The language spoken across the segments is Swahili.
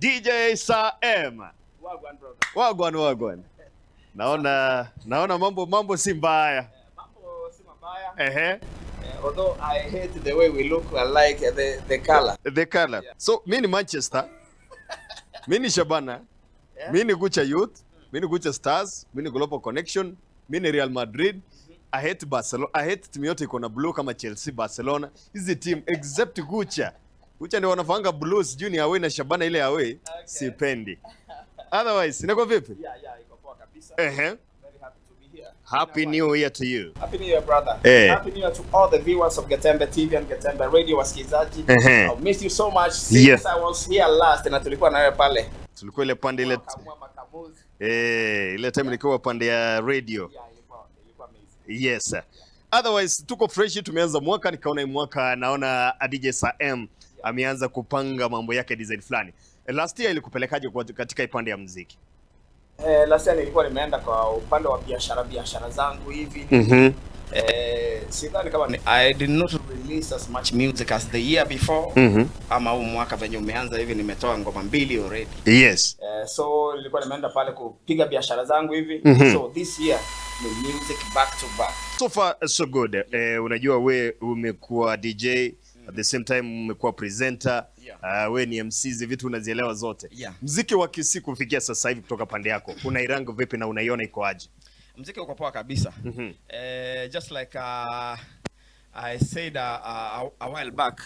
DJ Sir M. Wagwan, brother. Wagwan, wagwan. Naona mambo si mbaya. Mambo si mabaya. Although I hate the way we look alike, the color. The color. Yeah. So mi ni Manchester. Mi ni Shabana. Mi ni Gucha Youth. Mi ni Gucha Stars. Mi ni Global Connection. Mi ni Real Madrid. I hate Barcelona. I hate timu yote iko na blue kama Chelsea, Barcelona. Hizi team except Gucha. Gucha ndio wanafanga blue, sijui ni away na Shabana ile away. Sipendi. Otherwise, inakuwa vipi? Yeah, iko poa kabisa. Very happy to be here. Happy New Year to you. Happy New Year, brother. Happy New Year to all the viewers of Getembe TV and Getembe Radio, wasikilizaji. I miss you so much since I was here last na tulikuwa na wewe pale. Tulikuwa ile pande ile Kamua makamuzi. Ile time nilikuwa pande ya radio. Yeah, ilikuwa amazing. Yes, sir. Otherwise tuko fresh, tumeanza mwaka, nikaona hii mwaka naona DJ Sir M ameanza kupanga mambo yake design fulani. Last year ilikupelekaje katika ipande ya muziki? Last year nilikuwa nimeenda kwa upande wa biashara zangu hivi. Sidhani kama I did not release as much music as the year before. Ama huu mwaka venye umeanza hivi nimetoa ngoma 2 already. So nilikuwa nimeenda pale kupiga biashara zangu hivi. So this year ni music back to back. So far so good. Unajua we umekuwa DJ, at the same time umekuwa presenter. We ni MC, hizi vitu unazielewa zote. Muziki wa Kisii kufikia sasa hivi kutoka pande yako, unairango vipi na unaiona iko aje? Muziki uko poa kabisa. Just like I said a while back.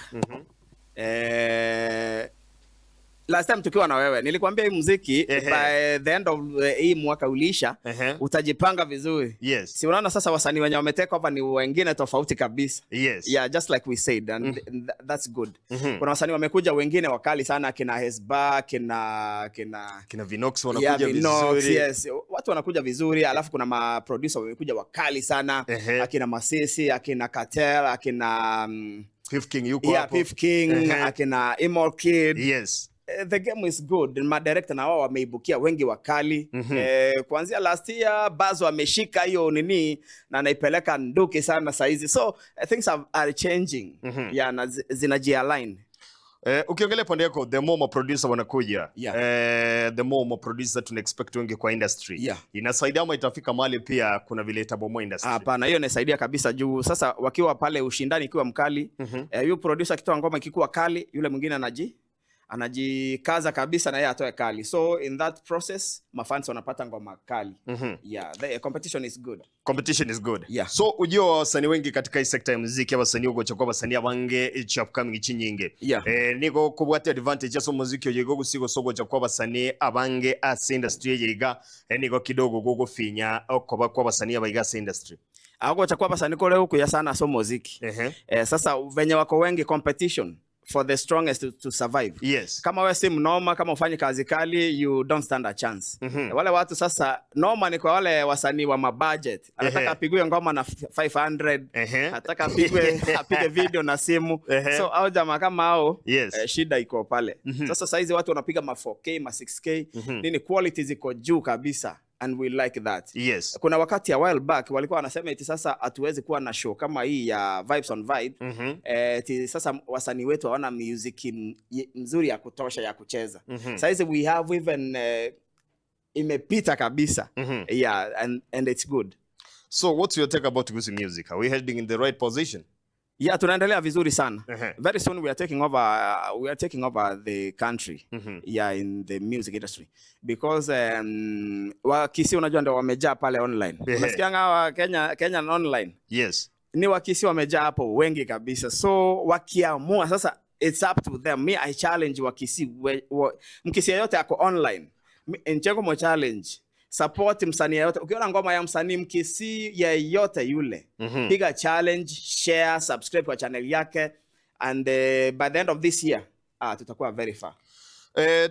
Last time tukiwa na wewe nilikwambia hii muziki by the end of hii mwaka uliisha, utajipanga vizuri. Si unaona sasa wasanii wenye wameteka hapa ni wengine tofauti kabisa. Yeah, just like we said, and that's good. Kuna wasanii wamekuja wengine wakali sana, kina Hesba, kina Kina Vinox wanakuja Yeah, Vinox, vizuri. Yes. Watu wanakuja vizuri, alafu kuna ma producer wamekuja wakali sana, akina Masisi, akina Cartel, akina Fifth King yuko Yeah, hapo. Fifth King, akina Imol Kid. The game is good. Ma director na wao wameibukia wengi wakali. Kuanzia last year Bazo ameshika hiyo nini na anaipeleka nduki sana saizi. So things are changing. Yeah, na zinajialign. Ukiongelea pande yako, the more ma producer wanakuja, the more ma producer tuna expect wengi kwa industry. Inasaidia ama itafika mahali pia kuna vile itabomoa industry? Hapana, hiyo inasaidia kabisa juu sasa wakiwa pale ushindani ikiwa mkali, yule producer akitoa ngoma ikikuwa kali, yule mwingine anajikaza kabisa na yeye atoe kali. So in that process mafans wanapata ngoma kali. Yeah, the competition is good. Competition is good. Yeah. So ujio wa wasanii wengi katika hii sekta ya muziki, abasanii ugocha kwa basanii abange each upcoming chinyinge. Niko kubwate advantage ya muziki oyo gusigo sogocha kwa basanii abange as industry yeriga, niko kidogo gugufinya okoba kwa basanii abaiga as industry. Agocha kwa basanii kole huku ya sana so muziki. Sasa venye wako wengi, competition for the strongest to survive. Kama wewe si mnoma, kama ufanye kazi kali, you don't stand a chance. Wale watu sasa noma ni kwa wale wasanii wa mabudget. Anataka apigwe ngoma na 500. Anataka apige video na simu. So hao jamaa kama hao, shida iko pale. Sasa saizi watu wanapiga ma 4K, ma 6K, nini quality ziko juu kabisa. And we like that. Kuna wakati a while back walikuwa wanasema eti sasa hatuwezi kuwa na show kama hii ya Vibes on Vibe. Eti sasa wasanii wetu hawana music mzuri ya kutosha ya kucheza. Saizi we have even imepita kabisa. Yeah, and it's good. So what's your take about Gusii music? Are we heading in the right position? Yeah, tunaendelea vizuri sana. Very soon we are taking over the country. Yeah, in the music industry. Because Wakisii unajua ndio wamejaa pale online. Unasikianga hawa Kenyan online? Ni Wakisii wamejaa hapo wengi kabisa. So wakiamua sasa it's up to them. Me I challenge Wakisii, Mkisii yeyote ako online. Nchengo mo challenge. Support msanii yeyote. Ukiona ngoma ya msanii Mkisii yeyote yule, piga challenge, share, subscribe kwa channel yake, and by the end of this year, tutakuwa very far.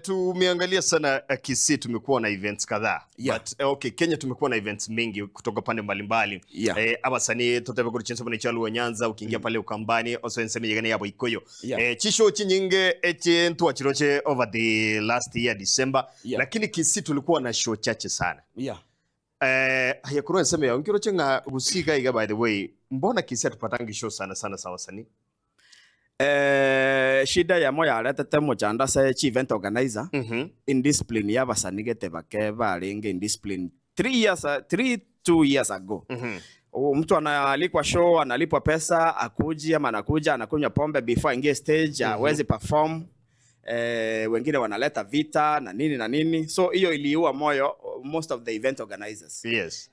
Tumeangalia sana Kisii, tumekuwa na events kadhaa. But okay, Kenya tumekuwa na events mingi kutoka pande mbalimbali. Abasanii totebe kuri chinso bane chalu Nyanza, ukiingia pale Ukambani, oso enseme yegane yabo Ikoyo. Chisho chinyinge eche ntu achiroche over the last year December. Lakini Kisii tulikuwa na show chache sana. Haya kuro enseme ya nkiroche nga gusika iga, by the way, mbona Kisii hatupatangi show sana sana sawa wasanii? Shida ya moya aretete mochanda se chi event organizer. Indiscipline ya basanigete bake barenge indiscipline 3 years 3 2 years ago. Mtu analipwa show, analipwa pesa, akuji ama anakuja anakunywa pombe before aingie stage, hawezi perform. Wengine wanaleta vita na nini na nini, so hiyo iliua moyo most of the event organizers.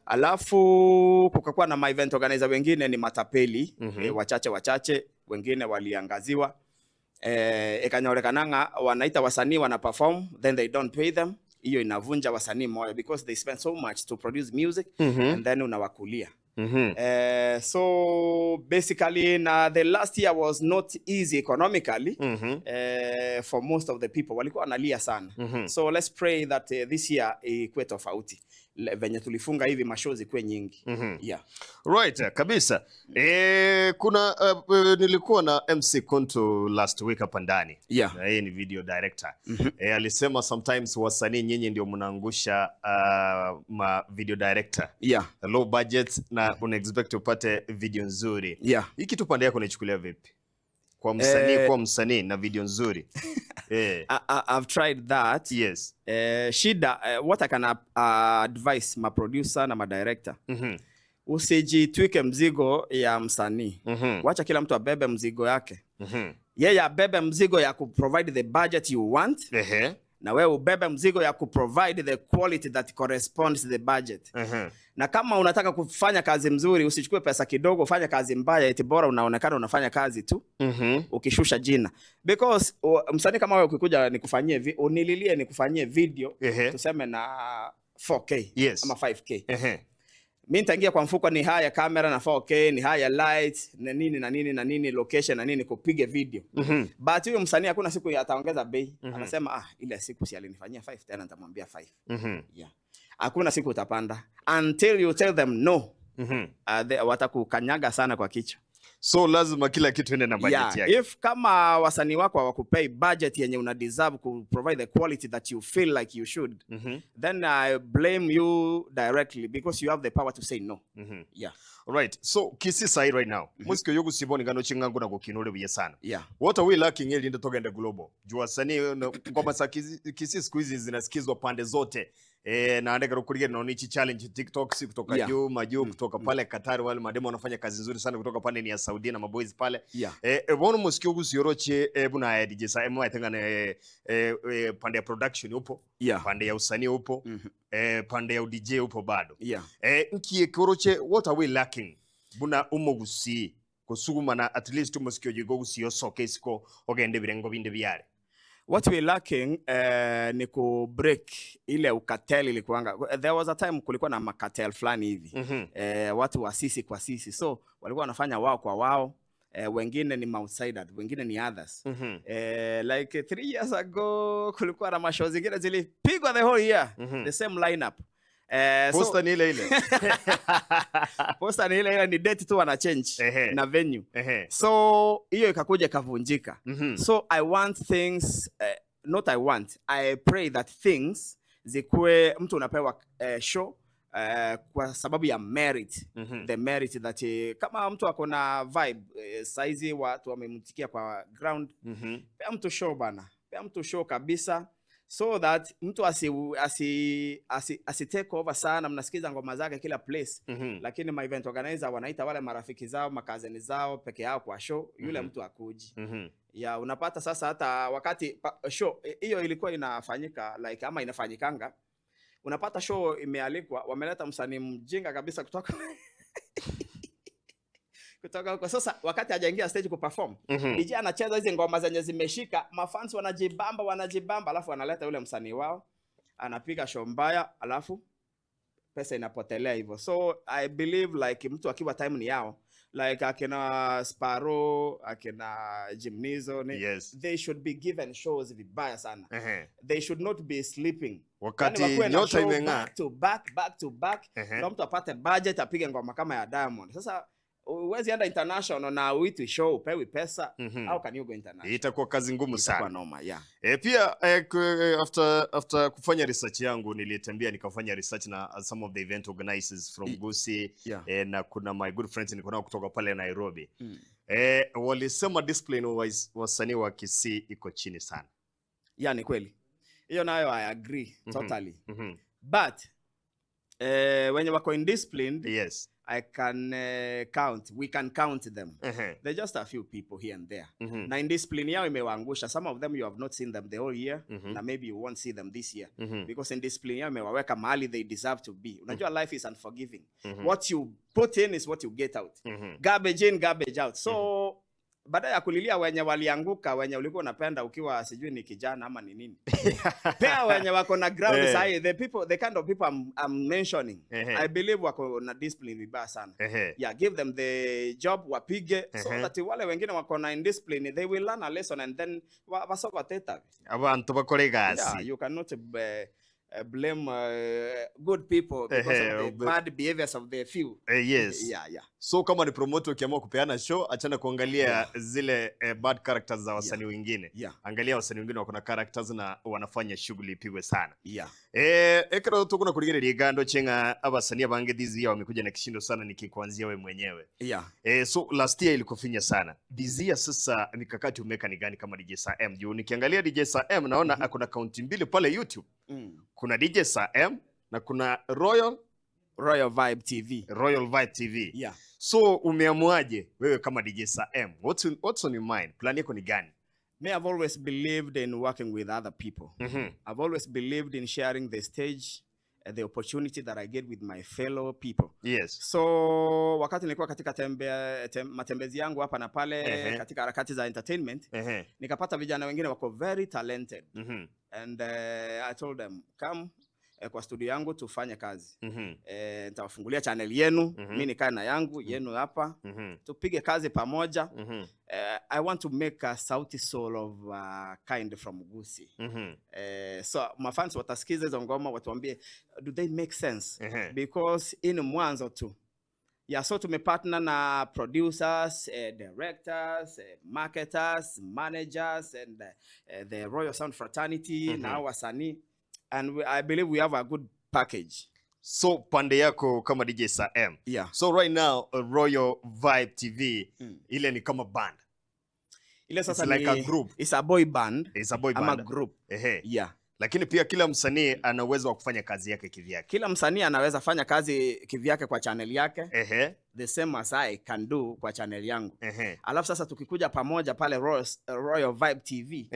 Alafu kukakuwa na ma event organizer wengine ni matapeli. Wachache wachache, wengine waliangaziwa, ikanyorekananga wanaita wasanii wana perform, then they don't pay them. Hiyo inavunja wasanii moyo because they spend so much to produce music and then unawakulia. So basically na the last year was not easy economically for most of the people, walikuwa wanalia sana. So let's pray that this year ikuwe tofauti. Venye tulifunga hivi, mashow zikuwe nyingi. Yeah. Right, kabisa. Kuna nilikuwa na MC Kuntu last week hapa ndani. Na yeye ni video director. Alisema sometimes wasanii nyinyi ndio mnaangusha ma video director. Low budget na una expect upate video nzuri. Hii kitu pande yako unaichukulia vipi? Kwa msanii, kwa msanii na video nzuri. I've tried that. Shida, what I can advise ma producer na ma director, usijitwike mzigo ya msanii. Wacha kila mtu abebe mzigo yake. Yeye abebe mzigo ya kuprovide the budget you want, na wewe ubebe mzigo ya kuprovide the quality that corresponds to the budget. Na kama unataka kufanya kazi mzuri, usichukue pesa kidogo ufanye kazi mbaya eti bora unaonekana unafanya kazi tu, ukishusha jina, because msanii kama wewe ukikuja nikufanyie unililie nikufanyie video, tuseme na 4K ama 5K, mi nitaingia kwa mfuko ni haya kamera na 4K, ni haya light na nini na nini na nini, location na nini, kupige video. But huyo msanii hakuna siku ataongeza bei. Anasema, "Ah, ile siku si alinifanyia 5, tena nitamwambia 5." Yeah, hakuna siku utapanda until you tell them no. Watakukanyaga sana kwa kichwa. So lazima kila kitu ende na budget yake. If kama wasanii wako hawakupei budget yenye una deserve ku provide the quality that you feel like you should, then I blame you directly because you have the power to say no. Yeah. Right. So Kisii sahi right now. Musiko yogu siboni ngano chingangu na kukinure buye sana. What are we lacking ili ndio togende global? Juu wasanii ngoma za Kisii siku hizi zinasikizwa pande zote. Na andeka rukurige na nichi challenge TikTok si kutoka juu majuu, kutoka pale Qatar, wale mademo wanafanya kazi nzuri sana, kutoka pale ni ya Saudi na maboys pale. Bono musikio gusioroche buna ya DJ sa emo atenga pande ya production upo, pande ya usanii upo, pande ya DJ upo bado. Nkiye koroche, what are we lacking buna umugusi kusuguma na at least umusikio jigo gusiyo soke isiko ogende birengo binde byare? What we lacking ni ku break ile ucartel ilikuanga. There was a time kulikuwa na macartel fulani hivi, watu wa sisi kwa sisi, so walikuwa wanafanya wao kwa wao, wengine ni outsider, wengine ni others. Like 3 years ago kulikuwa na mashow zingine zilipigwa the whole year, the same lineup. So, Poster ni ile ile. Poster ni ile ile, ni date tu wana change na venue. So hiyo ikakuja ikavunjika. So I want things, not I want, I pray that things zikuwe mtu unapewa show kwa sababu ya merit, the merit that kama mtu ako na vibe, saizi watu wamemtikia kwa ground, pea mtu show bana, pea mtu show kabisa so that mtu asi take over sana, mnasikiza ngoma zake kila place. Lakini ma event organizer wanaita wale marafiki zao, makazeni zao peke yao kwa show, yule mtu akuji. Ya unapata sasa hata wakati show hiyo ilikuwa inafanyika like ama inafanyikanga, unapata show imealikwa, wameleta msanii mjinga kabisa kutoka huko. Sasa wakati hajaingia stage kuperform, DJ anacheza hizi ngoma zenye zimeshika, mafans wanajibamba, wanajibamba, alafu analeta yule msanii wao anapiga show mbaya, alafu pesa inapotelea hivyo. So I believe like mtu akiwa time ni yao, like akina Sparrow, akina Jimnizo ni, they should be given shows vibaya sana. They should not be sleeping. Wakati Yani wakuwe na nyota show imeng'aa. back to back, back to back, ndio mtu apate budget apige ngoma kama ya Diamond. Sasa Huwezi enda international na uitwi show, upewi pesa. How can you go international? Itakuwa kazi ngumu Itakuwa sana. noma, yeah. Pia after kufanya research yangu, nilitembea nikafanya research na some of the event organizers from Gusii, na kuna my good friends niko nao kutoka pale Nairobi. Walisema discipline wise wasanii wa Kisii iko chini sana. Yeah, ni kweli. Hiyo nayo I agree totally. But wenye wako indisciplined, I can count. We can count them. They're just a few people here and there. Na indiscipline yao imewaangusha. Some of them, you have not seen them the whole year. Na maybe you won't see them this year. Because indiscipline yao imewaweka mahali they deserve to be. Unajua life is unforgiving. What you put in is what you get out. Garbage in, garbage out. So baada ya kulilia wenye walianguka, wenye ulikuwa unapenda ukiwa sijui ni kijana ama ni nini, pea wenye wako na ground sahi, the people, the kind of people I'm mentioning, I believe wako na discipline vibaya sana. Yeah, give them the job wapige, so that wale wengine wako na indiscipline, they will learn a lesson and then wasobateta. Abantu bakore gasi. Yeah, you cannot blame good people because of the bad behaviors of the few. Yes. So kama ni promoter, ukiamua kupeana show, achana kuangalia zile bad characters za wasanii wengine. Angalia wasanii wengine wako na characters na wanafanya shughuli ipigwe sana. Ekero tukuna kurigereria igando chenga abasanii abange this year wamekuja na kishindo sana, nikikuanzia we mwenyewe. So last year ilikufinya sana. This year sasa mikakati umeweka ni gani kama DJ Sir M? Juu nikiangalia DJ Sir M naona akona akaunti mbili pale YouTube. Kuna DJ Sir M na kuna Royal Royal Vibe TV. Royal Vibe TV. Yeah. So umeamuaje wewe kama DJ Sir M? What's on your mind? Plan yako ni gani? Me, I've always believed in working with other people. I've always believed in sharing the stage, the opportunity that I get with my fellow people. So wakati nilikuwa katika matembezi yangu hapa na pale, katika harakati za entertainment, nikapata vijana wengine wako very talented. And I told them, come kwa studio yangu tufanye kazi. Nitawafungulia channel yenu, mi nikae na yangu, yenu hapa. Tupige kazi pamoja. I want to make a Sauti Sol of kind from Gusii. So mafans watasikiza hizo ngoma watuambie, do they make sense? Because in mwanzo tu. Yeah, so tumepartner na producers, directors, marketers, managers and the Royal Sound Fraternity na wasanii, and I believe we have a good package. So pande yako kama DJ Sir M. So right now Royal Vibe TV ile ni kama band. Ile sasa It's like ni a group. It's a boy band. It's a boy Ama band. group. Yeah. Lakini pia kila msanii ana uwezo wa kufanya kazi yake kivyake. Kila msanii anaweza fanya kazi kivyake kwa channel yake. The same as I can do kwa channel yangu. Alafu sasa tukikuja pamoja pale Royal Vibe TV,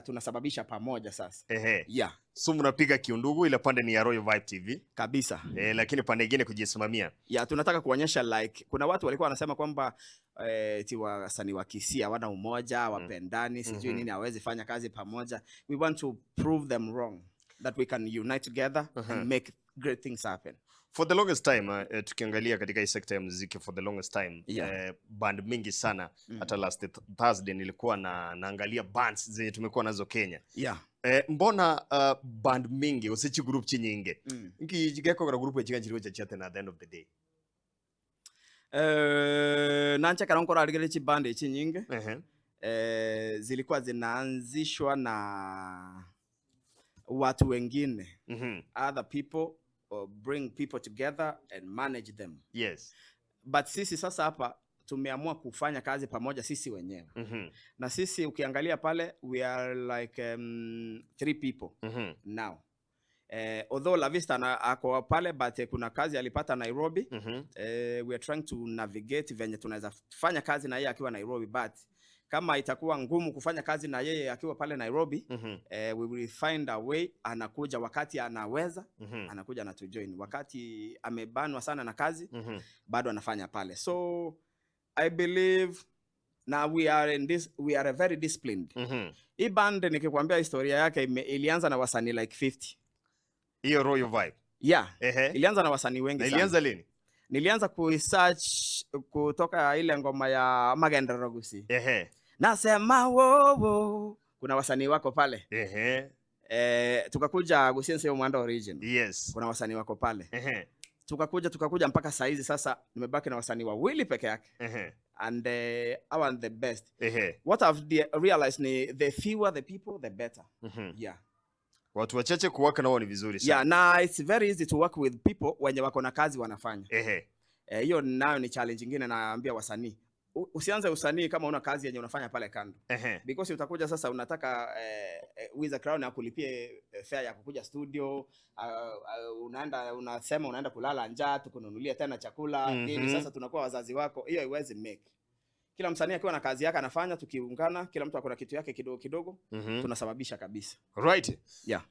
tunasababisha pamoja sasa. Yeah. So mnapiga kiundugu, ile pande ni ya Royal Vibe TV. Kabisa. Lakini pande nyingine kujisimamia. Yeah, tunataka kuonyesha like kuna watu walikuwa wanasema kwamba eti wasanii wa Kisii hawana umoja, wapendani, sijui nini, hawezi fanya kazi pamoja. We want to prove them wrong that we can unite together and make great things happen. For the longest time, tukiangalia katika hii sekta ya muziki for the longest time, band mingi sana, hata last Thursday nilikuwa na naangalia bands zenye tumekuwa nazo Kenya. Mbona band mingi usichi group chinyinge nki jigeko group echiganchiriwe cha chate at the end of the day? Nanche karankora aligere chiband echinyinge. Zilikuwa zinaanzishwa na watu wengine. Other people or bring people together and manage them. But sisi sasa hapa tumeamua kufanya kazi pamoja sisi wenyewe. Na sisi ukiangalia pale we are like 3 people now. Although La Vista na, ako pale but kuna kazi alipata Nairobi. We are trying to navigate venye tunaweza fanya kazi na yeye akiwa Nairobi, but kama itakuwa ngumu kufanya kazi na yeye akiwa pale Nairobi, we will find a way. Anakuja wakati anaweza, anakuja na tujoin. Wakati amebanwa sana na kazi, bado anafanya pale. So I believe now we are in this, we are very disciplined. Hii band nikikwambia historia yake ilianza na wasanii like 50. Hiyo Royal Vibe. Yeah. Ilianza na wasanii wengi Na sana. ilianza lini? Nilianza kuresearch kutoka ile ngoma ya Magendero Gusii. Nasema wowo. Kuna wasanii wako pale. Tukakuja Gusii Nseyo Mwanda Origin. Kuna wasanii wako pale. Tukakuja mpaka saizi sasa nimebaki na wasanii wawili peke yake. And hawa the best. What I've realized ni the fewer the people, the better. Yeah. Watu wachache kuwaka nao ni vizuri sana. Yeah, na it's very easy to work with people wenye wako na kazi wanafanya. Hiyo nayo ni challenge nyingine naambia wasanii. Usianze usanii kama una kazi yenye unafanya pale kando. Because utakuja sasa unataka Wizza Crown akulipie fare ya kukuja studio, unaenda unasema unaenda kulala njaa, tukununulie tena chakula, nini, sasa tunakuwa wazazi wako. Hiyo haiwezi make. Kila msanii akiwa na kazi yake anafanya, tukiungana, kila mtu akona kitu yake kidogo kidogo, tunasababisha kabisa. Right. Yeah.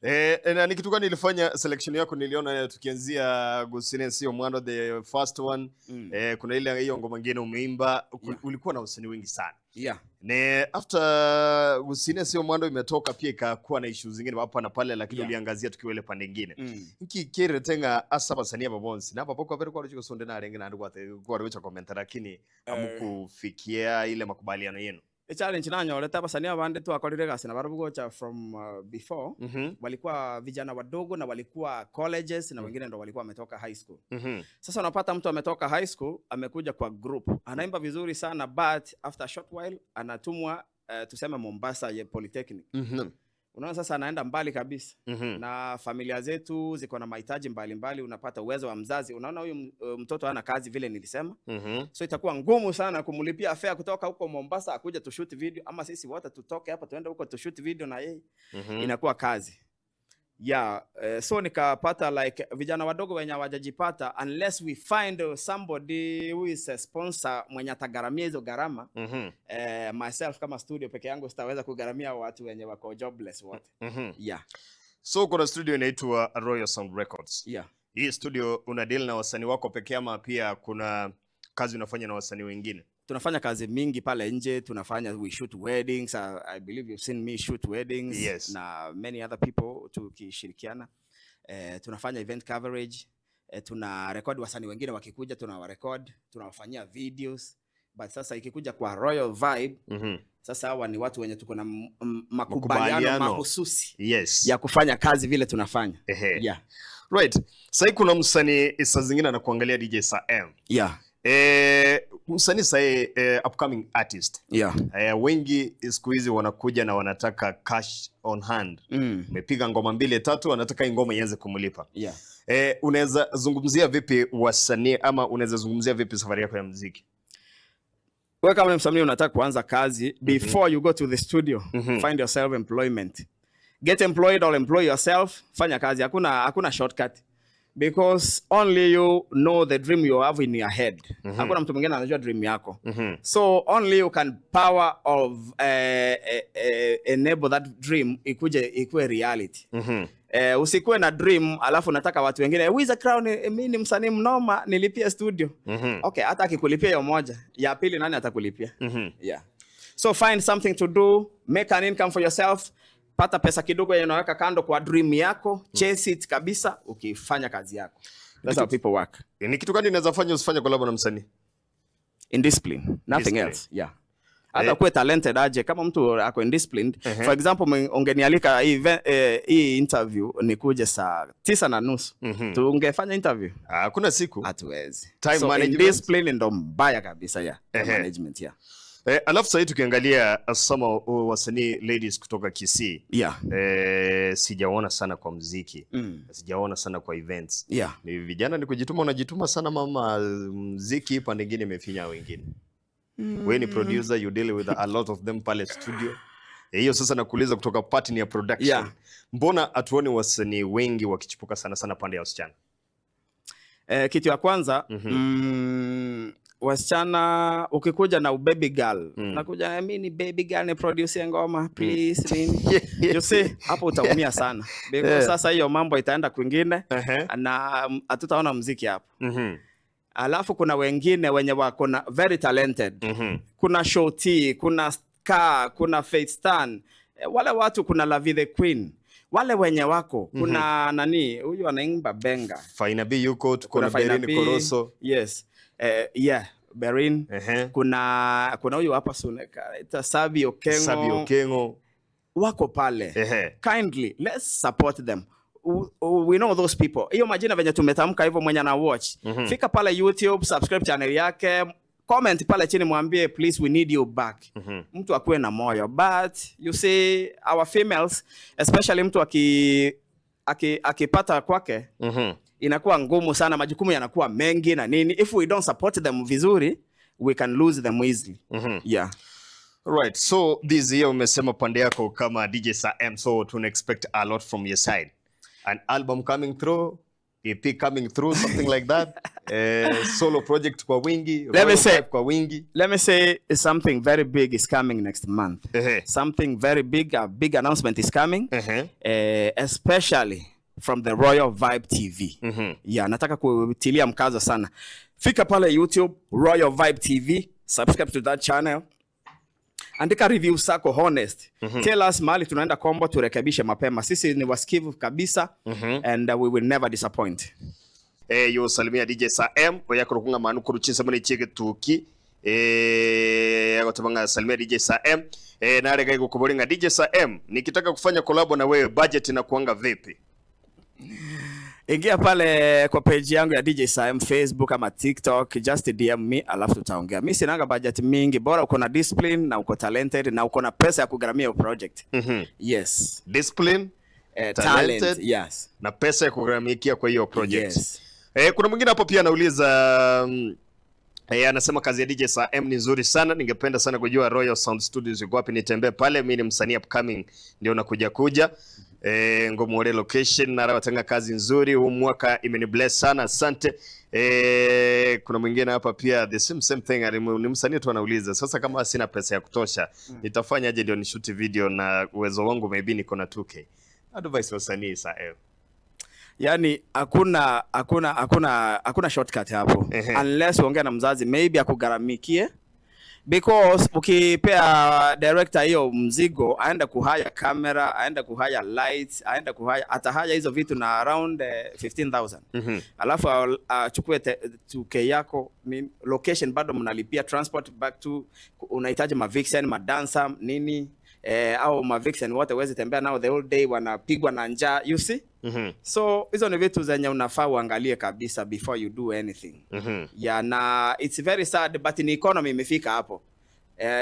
Na ni kitu gani ilifanya selection yako? Niliona tukianzia Gusine sio Mwando, the first one. Kuna ile hiyo ngoma nyingine umeimba. Ulikuwa na wasanii wengi sana. Ne after Gusine sio Mwando imetoka pia ikakuwa na issues zingine hapa na pale, lakini uliangazia tukiwa ile pande nyingine. Nki kere tenga asa basanii ababonsi napa poko abere kwa ruchiko sonde na renge na ndu kwa rucha comment, lakini amukufikia ile makubaliano yenu. E challenge nanyorete abasanii abande twakorire gasi na barabwo gocha from before. Walikuwa vijana wadogo na walikuwa colleges na wengine ndo walikuwa wametoka high school. Sasa unapata mtu ametoka high school amekuja kwa group, anaimba vizuri sana, but after a short while anatumwa tuseme Mombasa ye Polytechnic. Unaona sasa anaenda mbali kabisa. Na familia zetu ziko na mahitaji mbalimbali, unapata uwezo wa mzazi, unaona huyu mtoto hana kazi vile nilisema. So itakuwa ngumu sana kumlipia fare kutoka huko Mombasa akuja tushoot video, ama sisi wote tutoke hapa tuende huko tushoot video na yeye. Inakuwa kazi. Yeah, so nikapata like vijana wadogo wenye hawajajipata, unless we find somebody who is a sponsor mwenye atagharamia hizo gharama. Myself kama studio peke yangu sitaweza kugharamia watu wenye wako jobless wote. Yeah. So kuna studio inaitwa Royal Sound Records. Yeah. Hii studio una deal na wasanii wako pekee ama pia kuna kazi unafanya na wasanii wengine? Tunafanya kazi mingi pale nje, tunafanya, we shoot weddings. I believe you've seen me shoot weddings na many other people tukishirikiana. Tunafanya event coverage, tuna record wasanii wengine wakikuja, tunawarecord, tunawafanyia videos. But sasa ikikuja kwa Royal Vibe, sasa hawa ni watu wenye tuko na makubaliano Makubaliano. mahususi ya kufanya kazi vile tunafanya. Yeah. Right. Sasa kuna msanii saa zingine anakuangalia DJ Sir M. Msanii sasa, upcoming artist. Wengi siku hizi wanakuja na wanataka cash on hand. Umepiga ngoma mbili tatu, wanataka hii ngoma ianze kumlipa. Unaweza zungumzia vipi wasanii ama unaweza zungumzia vipi safari yako ya muziki? Wewe kama ni msanii unataka kuanza kazi, before you go to the studio, find yourself employment. Get employed or employ yourself, fanya kazi. Hakuna shortcut. Because only you know the dream you have in your head. Hakuna mtu mwingine anajua dream yako. So only you can power of enable that dream ikuje ikuwe reality. Usikuwe na dream alafu unataka watu wengine, Wizza Crown, mimi ni msanii mnoma, nilipie studio. Okay, hata akikulipia hiyo moja, ya pili nani atakulipia? Yeah. So find something to do, make an income for yourself, pata pesa kidogo yenye unaweka kando kwa dream yako, chase it kabisa ukifanya kazi yako. That's how people work. Ni kitu gani unaweza fanya usifanye collab na msanii? Indiscipline, nothing Discipline. else. Yeah. Hata kuwe talented aje, kama mtu ako indisciplined. For example, ungenialika hii interview nikuje saa 9:30. Tungefanya interview? Ah, kuna siku. Hatuwezi. Time So management. indiscipline ndo mbaya kabisa, yeah. Time management, yeah. Alafu sasa tukiangalia some wasanii ladies kutoka Kisii. Sijaona sana kwa muziki. Sijaona sana kwa events. Ni vijana ni kujituma, unajituma sana mama, muziki pande nyingine imefinya wengine. Wewe ni producer, you deal with a lot of them pale studio. Hiyo sasa nakuuliza kutoka part ni ya production. Mbona hatuoni wasanii wengi wakichipuka sana sana pande ya wasichana? Kitu ya kwanza, wasichana ukikuja na baby girl, nakuja mimi ni baby girl ni produce ngoma please nini. You see hapo utaumia sana. Because sasa hiyo mambo itaenda kwingine na hatutaona muziki hapo. Alafu kuna wengine wenye wako na very talented. Kuna Shoti, kuna Ska, kuna Faith Stan. Wale watu, kuna Lavi the Queen. Wale wenye wako, kuna nani, huyu anaimba benga. Faina B yuko, tuko Kuna na Berin Faina B. Koroso. Yes. Yeah, Berin. Kuna huyu hapa Suneka, ita Sabi Okengo. Sabi Okengo. Wako pale. Kindly, let's support them. We know those people. Hiyo majina venye tumetamka hivyo, mwenye ana watch, fika pale YouTube, subscribe channel yake, comment pale chini, mwambie, "Please, we need you back." Mtu akuwe na moyo. But you see, our females especially, mtu akipata kwake, inakuwa ngumu sana, majukumu yanakuwa mengi na nini. If we don't support them vizuri, we can lose them easily. Yeah. Right. So this year umesema pande yako kama DJ Sir M, so tuna expect a lot from your side. An album coming through, EP coming through, something like that. Solo project kwa wingi, Let me Royal say- Vibe kwa wingi. Let me say something very big is coming next month. Something very big, a big announcement is coming, especially from the Royal Vibe TV. Yeah, nataka kutilia mkazo sana. Fika pale YouTube, Royal Vibe TV, subscribe to that channel. Andika review zako honest. Tell us mahali tunaenda kombo, turekebishe mapema. Sisi ni wasikivu kabisa and we will never disappoint. Yo salimia DJ Sir M oyakurukunga manu kuruchisa muri chige tuki agotabanga salimia DJ Sir M. Narega igukuboringa DJ Sir M, nikitaka kufanya collab na wewe, budget inakuanga vipi? Ingia pale kwa page yangu ya DJ Sam, Facebook ama TikTok, just DM me alafu tutaongea. Mi sinanga budget mingi, bora uko na discipline na uko talented na uko na pesa ya kugharamia hiyo project. Yes. Discipline, Talent, talented, yes. na pesa ya kugharamikia kwa hiyo project. Yes. Kuna mwingine hapo pia anauliza, anasema kazi ya DJ Sir M ni nzuri sana, ningependa sana kujua Royal Sound Studios iko wapi, nitembee pale. Mimi ni msanii upcoming, ndio nakuja kuja ngomore location na rabatanga kazi nzuri huu mwaka imeni bless sana, asante. Kuna mwingine hapa pia the same same thing, ni msanii tu anauliza, sasa kama sina pesa ya kutosha, nitafanyaje ndio nishoot video na uwezo wangu maybe niko na 2K? Advice wasanii, Sir M. Yani hakuna shortcut hapo unless uongee na mzazi maybe akugharamikie, because ukipea director hiyo mzigo aende kuhire camera, aende kuhire lights, aende kuhire, atahire hizo vitu na around 15,000. Alafu achukue 2K yako ni, location bado mnalipia, transport back to, unahitaji mavixen, madancer, nini, au mavixen wote huwezi tembea nao the whole day, wanapigwa na njaa, you see? So hizo ni vitu zenye unafaa uangalie kabisa before you do anything. Yeah, na it's very sad, but ni economy imefika hapo.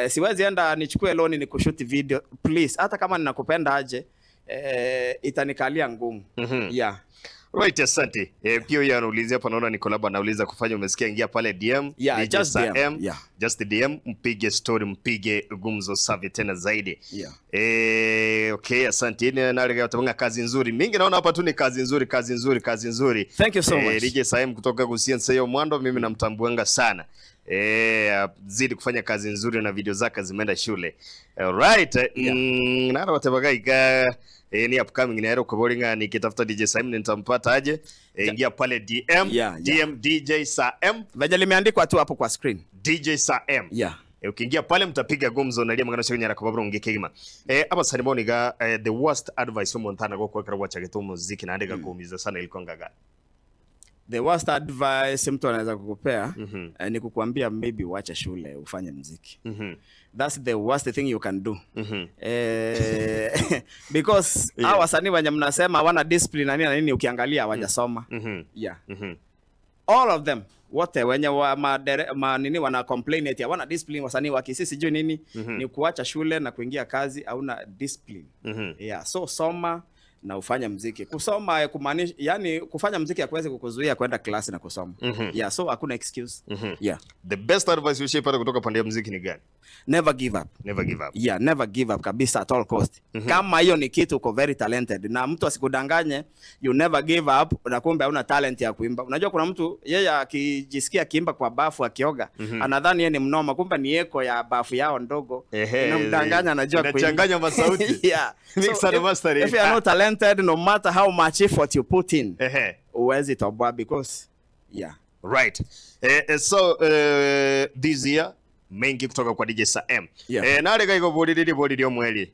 Siwezi enda nichukue loan ni kushoot video, please. Hata kama ninakupenda aje, itanikalia ngumu. Yeah. Right, asante. Pia huyu anaulizia hapa, naona ni collab anauliza kufanya, umesikia, ingia pale DM, Yeah, DJ just Sir DM, M, yeah. just DM, mpige story, mpige gumzo safi tena zaidi. Okay, asante. Ni nale tabanga kazi nzuri. Mingi naona hapa tu ni kazi nzuri, kazi nzuri, kazi nzuri. Thank you so much. DJ Sir M kutoka Gusii Nseyo Mwando, mimi namtambuanga sana. Zidi kufanya kazi nzuri na video zake zimeenda shule. Alright. Nara watabagaika ni upcoming ni kuboringa, nikitafuta DJ Sir M nitampata aje? Ingia pale DM, DM DJ Sir M. Venye limeandikwa tu hapo kwa screen. DJ Sir M. Ukiingia pale mtapiga gumzo na mangana shenya kwa babro ngekegima. Aba saniboniga, the worst advice omuntu go kwekera wacha muziki na andika kuumiza sana ilikuwa ngaga? The worst advice mtu anaweza kukupea ni kukuambia maybe uache shule ufanye mziki. That's the worst thing you can do. Because hawa wasanii wenye mnasema hawana discipline na nini na nini, ukiangalia hawajasoma. Yeah. All of them, wote wenye wa ma nini wana complain eti hawana discipline, wasanii wa Kisii sijui nini, ni kuacha shule na kuingia kazi, hauna discipline. Yeah, so soma na ufanye mziki. Kusoma kumaanisha, yani kufanya mziki hakuwezi kukuzuia kwenda class na kusoma. Yeah, so hakuna excuse. Yeah. The best advice ushaipata kutoka pande ya muziki ni gani? Never give up. Never give up. Yeah, never give up kabisa at all cost. Kama hiyo ni kitu uko very talented, na mtu asikudanganye you never give up na kumbe hauna talent ya kuimba. Unajua kuna mtu yeye akijisikia akiimba kwa bafu akioga, anadhani yeye ni mnoma, kumbe ni echo ya bafu yao ndogo. Inamdanganya anajua kuimba. Inachanganya masauti. Yeah. Mix So and mastering. if you are not talented, no matter how much effort you put in, huwezi toboa because, yeah. Right. So this year mengi kutoka kwa DJ Sir M. Nale iko bolili bolili omweli.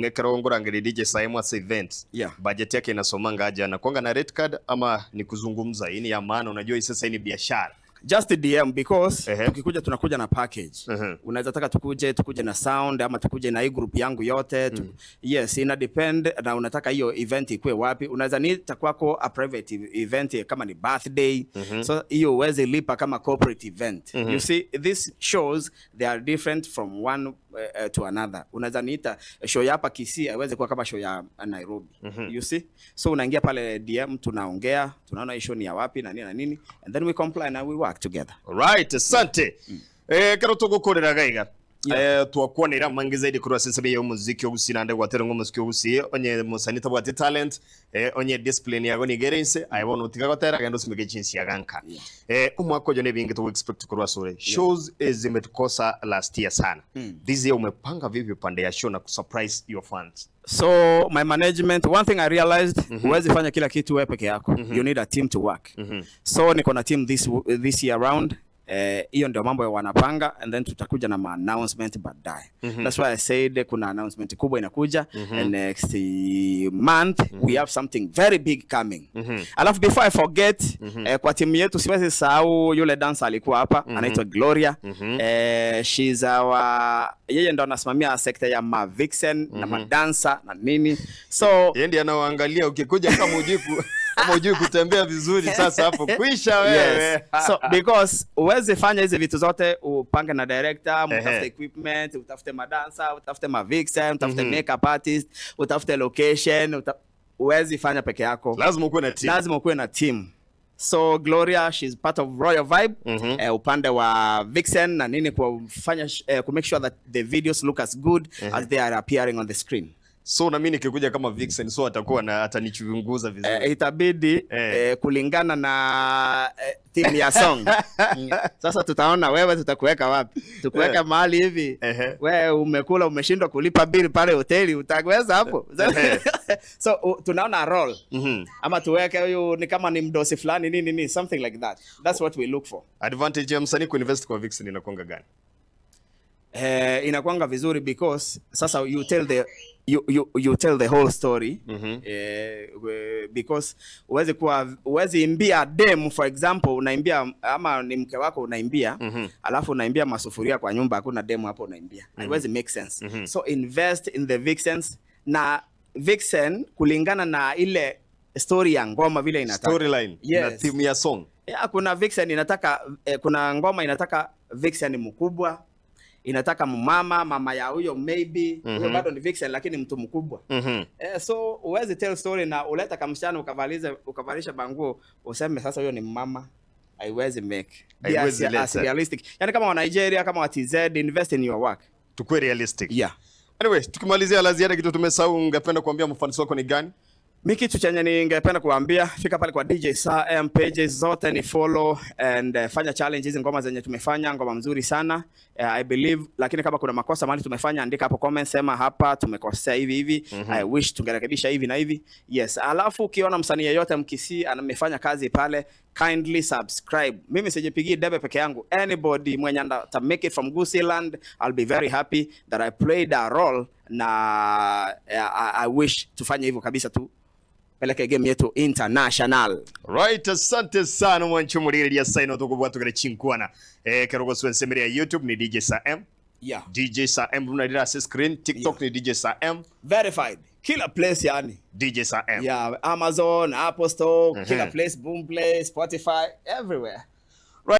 Ekero ngurangiri DJ Sir M as event. Budget yake inasomanga aje, anakuanga na rate card ama ni kuzungumza? Hii ni ya maana, unajua hii sasa hii ni biashara. Just DM because tukikuja tunakuja na package. Unaweza taka tukuje na sound ama tukuje na hii group yangu yote. Yes, ina depend na unataka hiyo event ikuwe wapi. Unaweza niita kwako a private event kama ni birthday. So hiyo uweze lipa kama corporate event. You see, these shows, they are different from one to another. Unaweza niita show ya hapa Kisii haiwezi kuwa kama show ya Nairobi. You see? So unaingia pale DM, tunaongea, tunaona hii show ni ya wapi na nini na nini, and then we comply and we work together. Right, asante. Kero tugukorera gaiga. Twakwanira mangi zaidi kurwa sense ya muziki ogusi nande gwatera ngo muziki ogusi onye musani tabwate talent, onye discipline yago ni gerense ayibona utiga gotera gendo simige chinsi yaganka. Umwaka ojo ne bingi tu expect kurwa sore shows zimetukosa last year sana. This year umepanga vipi pande ya show na kusurprise your fans? So my management, one thing I realized, huwezi fanya kila kitu wewe peke yako. You need a team to work. So niko na team this year round. Hiyo ndio mambo ya wanapanga and then tutakuja na ma announcement baadaye. That's why I said kuna announcement kubwa inakuja and next month we have something very big coming. Alafu before I forget, kwa timu yetu siwezi sahau yule dancer alikuwa hapa, anaitwa Gloria. She's our, yeye ndo anasimamia sekta ya ma vixen na madansa na nini. So Yeye ndiye anaoangalia ukikuja kama hujui kutembea vizuri, sasa hapo kwisha wewe. Yes. So because uwezi fanya hizi vitu zote, upange na director, mtafute equipment, utafute madansa, utafute ma vixen, utafute makeup artist, utafute location, uwezi fanya peke yako. Lazima ukuwe na team. Lazima ukuwe na team. So Gloria, she's part of Royal Vibe, upande wa vixen na nini, kufanya ku make sure that the videos look as good as they are appearing on the screen. So na mimi nikikuja kama vixen, so atakuwa na atanichunguza vizuri. Itabidi kulingana na theme ya song. Sasa tutaona wewe tutakuweka wapi, tukuweka mahali hivi. Wewe umekula, umeshindwa kulipa bill pale hoteli, utaweza hapo? So tunaona role ama tuweke huyu ni kama ni mdosi fulani, nini nini, something like that. That's what we look for. Advantage ya msanii kuinvest kwa vixen inakuanga gani? Inakuanga vizuri because sasa you tell the whole story, because huwezi imbia dem, for example, unaimbia ama ni mke wako unaimbia, alafu unaimbia masufuria kwa nyumba, hakuna demu hapo unaimbia. Haiwezi make sense. So invest in the vixens, na vixen kulingana na ile story ya ngoma vile inataka. Storyline na theme ya song. Yeah, kuna vixen inataka, kuna ngoma inataka vixen mkubwa, inataka mama mama ya huyo, maybe huyo bado ni vixen lakini mtu mkubwa. So uwezi tell story na uleta kamsichana ukavalisha banguo useme sasa huyo ni mama. Haiwezi make. Be Haiwezi as leta. realistic. Yani kama wa Nigeria, kama wa TZ, invest in your work. Tukue realistic. Yeah. Anyway, tukimalizia, la ziada kitu tumesahau ungependa kuambia mfans wako ni gani? Mi kitu chenye ningependa kuambia, fika pale kwa DJ Sir M, pages zote ni follow and fanya challenge hizi ngoma zenye tumefanya, ngoma mzuri sana, I believe. Lakini kama kuna makosa mahali tumefanya, andika hapo comment, sema hapa tumekosea hivi hivi, I wish tungerekebisha hivi na hivi. Yes, alafu ukiona msanii yeyote Mkisii amefanya kazi pale, kindly subscribe. Mimi sijipigii debe peke yangu. Anybody mwenye ata make it from Gusiland, I'll be very happy that I played a role na I wish tufanye hivyo kabisa tu peleke game yetu international. Right, asante sana mwancho muririria saino tukubwatugere chinkwana. Kerogo swensemeria YouTube ni DJ Sir M. DJ Sir M runarira ase screen, TikTok ni DJ Sir M. Verified. Kila place yani. DJ Sir M. Yeah, Amazon, Apple Store, kila place, Boomplay, Spotify, everywhere.